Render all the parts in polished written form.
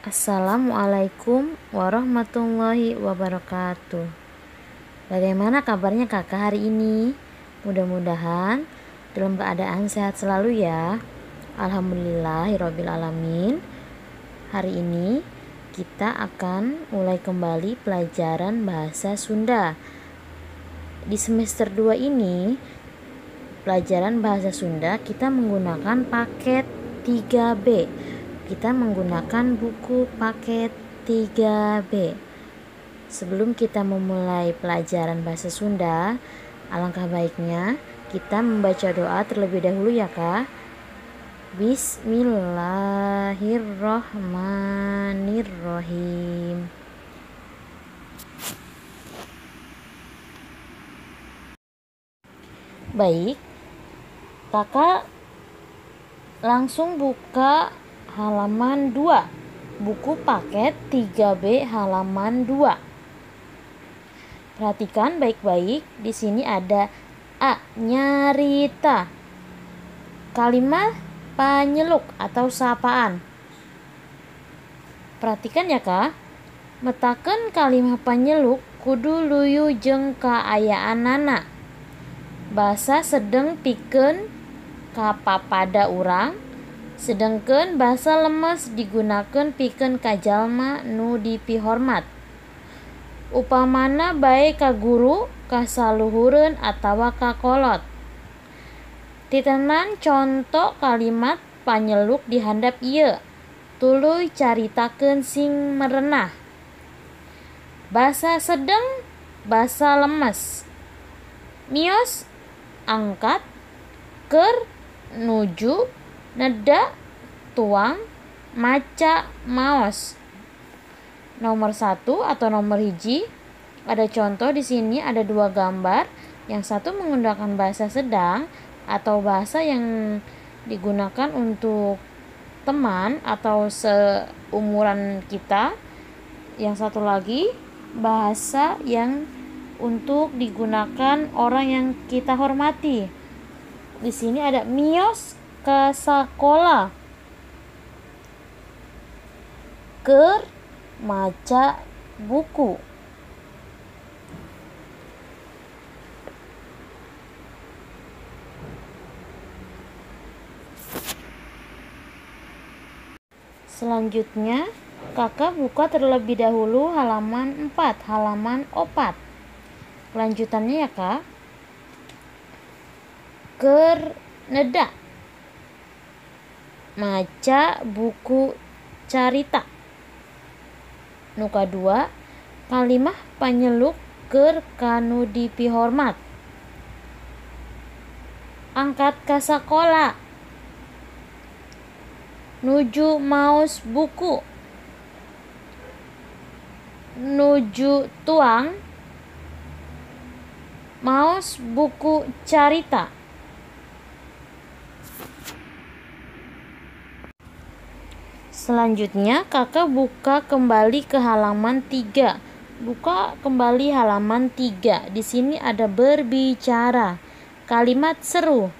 Assalamualaikum warahmatullahi wabarakatuh. Bagaimana kabarnya kakak hari ini? Mudah-mudahan dalam keadaan sehat selalu ya. Alhamdulillahirabbil alamin. Hari ini kita akan mulai kembali pelajaran bahasa Sunda. Di semester 2 ini, pelajaran bahasa Sunda kita menggunakan paket 3B. Kita menggunakan buku paket 3B. Sebelum kita memulai pelajaran bahasa Sunda, alangkah baiknya kita membaca doa terlebih dahulu ya kak. Bismillahirrohmanirrohim. Baik, kakak langsung buka halaman 2, buku paket 3B halaman 2. Perhatikan baik-baik, di sini ada A, nyarita. Kalimat panyeluk atau sapaan. Perhatikan ya kak, metakeun kalimat panyeluk kudu luyu jeung kaayaanana. Basa sedeng pikeun kapapada urang, sedengkeun basa lemes digunakeun pikeun ka jalma nu dipihormat. Upamana bae ka guru, ka saluhureun atawa ka kolot. Titenan conto kalimat panyeluk di handap ieu, tuluy caritakeun sing merenah. Basa sedeng, basa lemes. Mios, angkat, keur, nuju, neda, tuang, maca, maos. Nomor 1 atau nomor hiji, ada contoh di sini ada dua gambar. Yang satu menggunakan bahasa sedang atau bahasa yang digunakan untuk teman atau seumuran kita. Yang satu lagi bahasa yang untuk digunakan orang yang kita hormati. Di sini ada mios ke sekolah, keur maca buku. Selanjutnya, kakak buka terlebih dahulu halaman 4, halaman 4. Lanjutannya ya kak. Keur neda, maca buku carita. Nu kadua, kalimah panyeluk keur kanu dipihormat. Angkat ka sakola, nuju maos buku, nuju tuang, maos buku carita. Selanjutnya kakak buka kembali ke halaman 3. Buka kembali halaman 3. Di sini ada berbicara. Kalimat seru.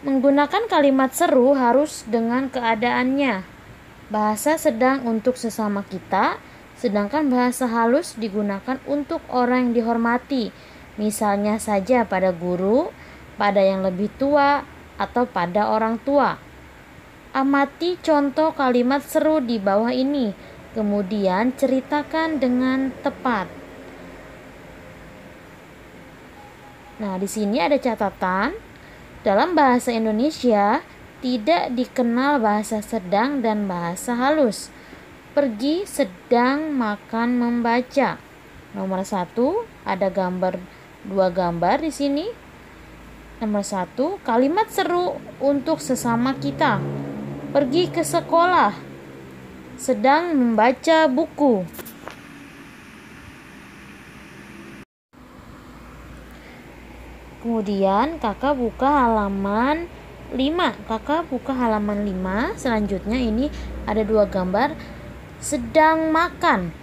Menggunakan kalimat seru harus dengan keadaannya. Bahasa sedang untuk sesama kita, sedangkan bahasa halus digunakan untuk orang yang dihormati. Misalnya saja pada guru, pada yang lebih tua, atau pada orang tua. Amati contoh kalimat seru di bawah ini, kemudian ceritakan dengan tepat. Nah, di sini ada catatan. Dalam bahasa Indonesia tidak dikenal bahasa sedang dan bahasa halus. Pergi, sedang, makan, membaca. Nomor 1 ada gambar, dua gambar di sini. Nomor 1, kalimat seru untuk sesama kita. Pergi ke sekolah, sedang membaca buku. Kemudian kakak buka halaman 5. Kakak buka halaman 5. Selanjutnya ini ada dua gambar. Sedang makan,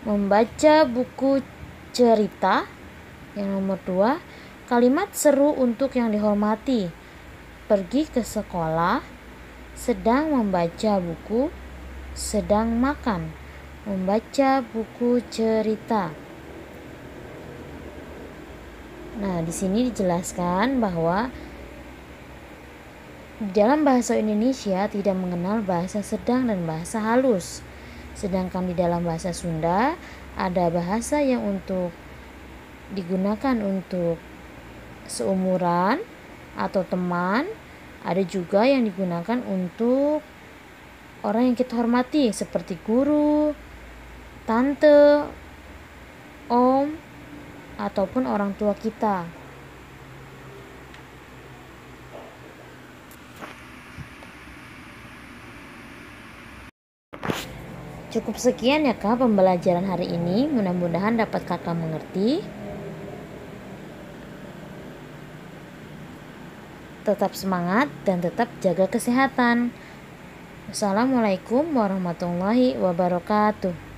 membaca buku cerita. Yang nomor 2, kalimat seru untuk yang dihormati. Pergi ke sekolah, sedang membaca buku. Sedang makan. Membaca buku cerita. Nah, di sini dijelaskan bahwa dalam bahasa Indonesia tidak mengenal bahasa sedang dan bahasa halus. Sedangkan di dalam bahasa Sunda ada bahasa yang untuk digunakan untuk seumuran atau teman, ada juga yang digunakan untuk orang yang kita hormati seperti guru, tante, om, ataupun orang tua kita. Cukup sekian ya Kak pembelajaran hari ini. Mudah-mudahan dapat Kakak mengerti. Tetap semangat dan tetap jaga kesehatan. Wassalamualaikum warahmatullahi wabarakatuh.